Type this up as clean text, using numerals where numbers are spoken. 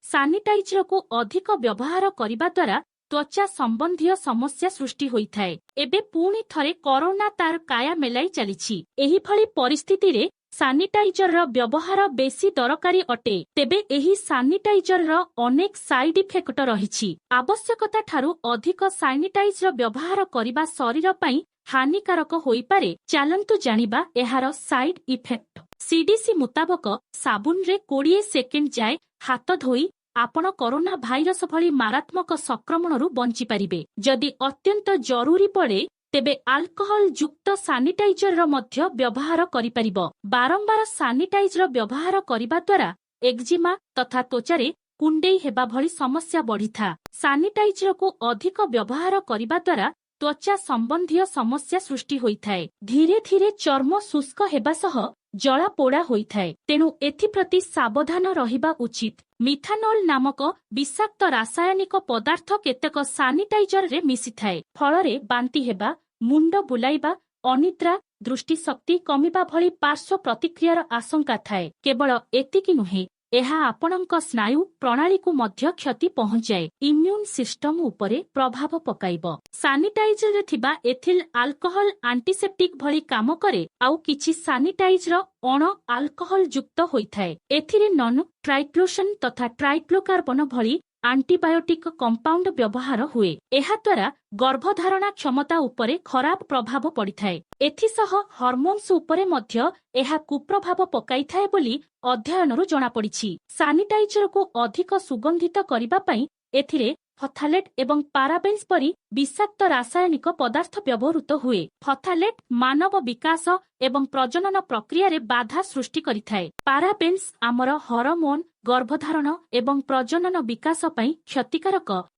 ସାନିଟାଇଜରକୁ ଅଧିକ ବ୍ୟବହାର କରିବା ଦ୍ୱାରା ତ୍ୱଚା ସମ୍ବନ୍ଧୀୟ ସମସ୍ୟା ସୃଷ୍ଟି ହୋଇଥାଏ। ଏବେ ପୁଣି ଥରେ କରୋନା ତାର କାୟା ମେଲାଇ ଚାଲିଛି। ଏହିଭଳି ପରିସ୍ଥିତିରେ ସାନିଟାଇଜରର ବ୍ୟବହାର ବେଶୀ ଦରକାରୀ ଅଟେ। ତେବେ ଏହି ସାନିଟାଇଜରର ଅନେକ ସାଇଡ୍ ଇଫେକ୍ଟ ରହିଛି। ଆବଶ୍ୟକତା ଠାରୁ ଅଧିକ ସାନିଟାଇଜର ବ୍ୟବହାର କରିବା ଶରୀର ପାଇଁ ହାନିକାରକ ହୋଇପାରେ। ଚାଲନ୍ତୁ ଜାଣିବା ଏହାର ସାଇଡ୍ ଇଫେକ୍ଟ। ସିଡିସି ମୁତାବକ, ସାବୁନରେ 20 ସେକେଣ୍ଡ ଯାଏ ହାତ ଧୋଇ ଆପଣ କରୋନା ଭାଇରସ ଭଳି ମାରାତ୍ମକ ସଂକ୍ରମଣରୁ ବଞ୍ଚିପାରିବେ। ଯଦି ଅତ୍ୟନ୍ତ ଜରୁରୀ ପଡ଼େ, ତେବେ ଆଲକୋହଲ ଯୁକ୍ତ ସାନିଟାଇଜରର ମଧ୍ୟ ବ୍ୟବହାର କରିପାରିବ। ବାରମ୍ବାର ସାନିଟାଇଜର ବ୍ୟବହାର କରିବା ଦ୍ୱାରା ଏକ୍ଜିମା ତଥା ତ୍ୱଚାରେ କୁଣ୍ଡେଇ ହେବା ଭଳି ସମସ୍ୟା ବଢ଼ିଥାଏ। ସାନିଟାଇଜରକୁ ଅଧିକ ବ୍ୟବହାର କରିବା ଦ୍ୱାରା ତ୍ୱଚା ସମ୍ବନ୍ଧୀୟ ସମସ୍ୟା ସୃଷ୍ଟି ହୋଇଥାଏ। ଧୀରେ ଧୀରେ ଚର୍ମ ଶୁଷ୍କ ହେବା ସହ ଜଳା ପୋଡ଼ା ହୋଇଥାଏ। ତେଣୁ ଏଥିପ୍ରତି ସାବଧାନ ରହିବା ଉଚିତ। ମିଥାନୋଲ ନାମକ ବିଷାକ୍ତ ରାସାୟନିକ ପଦାର୍ଥ କେତେକ ସାନିଟାଇଜରରେ ମିଶିଥାଏ। ଫଳରେ ବାନ୍ତି ହେବା, ମୁଣ୍ଡ ବୁଲାଇବା, ଅନିଦ୍ରା, ଦୃଷ୍ଟିଶକ୍ତି କମିବା ଭଳି ପାର୍ଶ୍ୱ ପ୍ରତିକ୍ରିୟାର ଆଶଙ୍କା ଥାଏ। କେବଳ ଏତିକି ନୁହେଁ, ଏହା ଆପଣଙ୍କ ସ୍ନାୟୁ ପ୍ରଣାଳୀକୁ ମଧ୍ୟ କ୍ଷତି ପହଞ୍ଚାଏ, ଇମ୍ୟୁନ ସିଷ୍ଟମ ଉପରେ ପ୍ରଭାବ ପକାଇବ। ସାନିଟାଇଜରରେ ଥିବା ଏଥିଲ ଆଲକୋହଲ ଆଣ୍ଟିସେପ୍ଟିକ ଭଳି କାମ କରେ। ଆଉ କିଛି ସାନିଟାଇଜର ଅଣ ଆଲକୋହଲ ଯୁକ୍ତ ହୋଇଥାଏ। ଏଥିରେ ନନ୍ ଟ୍ରାଇକ୍ଲୋସନ ତଥା ଟ୍ରାଇକ୍ଲୋକାର୍ବନ ଭଳି ଆଣ୍ଟିବାୟୋଟିକ କମ୍ପାଉଣ୍ଡ ବ୍ୟବହାର ହୁଏ। ଏହାଦ୍ୱାରା ଗର୍ଭଧାରଣା କ୍ଷମତା ଉପରେ ଖରାପ ପ୍ରଭାବ ପଡ଼ିଥାଏ। ଏଥିସହ ହରମୋନ୍ସ ଉପରେ ମଧ୍ୟ ଏହା କୁପ୍ରଭାବ ପକାଇଥାଏ ବୋଲି ଅଧ୍ୟୟନରୁ ଜଣାପଡ଼ିଛି। ସାନିଟାଇଜରକୁ ଅଧିକ ସୁଗନ୍ଧିତ କରିବା ପାଇଁ ଏଥିରେ ଫଥାଲେଟ୍ ଏବଂ ପାରାବେନ୍ସ ପରି ବିଷାକ୍ତ ରାସାୟନିକ ପଦାର୍ଥ ବ୍ୟବହୃତ ହୁଏ। ଫଥାଲେଟ୍ ମାନବ ବିକାଶ ଏବଂ ପ୍ରଜନନ ପ୍ରକ୍ରିୟାରେ ବାଧା ସୃଷ୍ଟି କରିଥାଏ। ପାରାବେନ୍ସ ଆମର ହରମୋନ, ଗର୍ଭଧାରଣ ଏବଂ ପ୍ରଜନନ ବିକାଶ ପାଇଁ କ୍ଷତିକାରକ।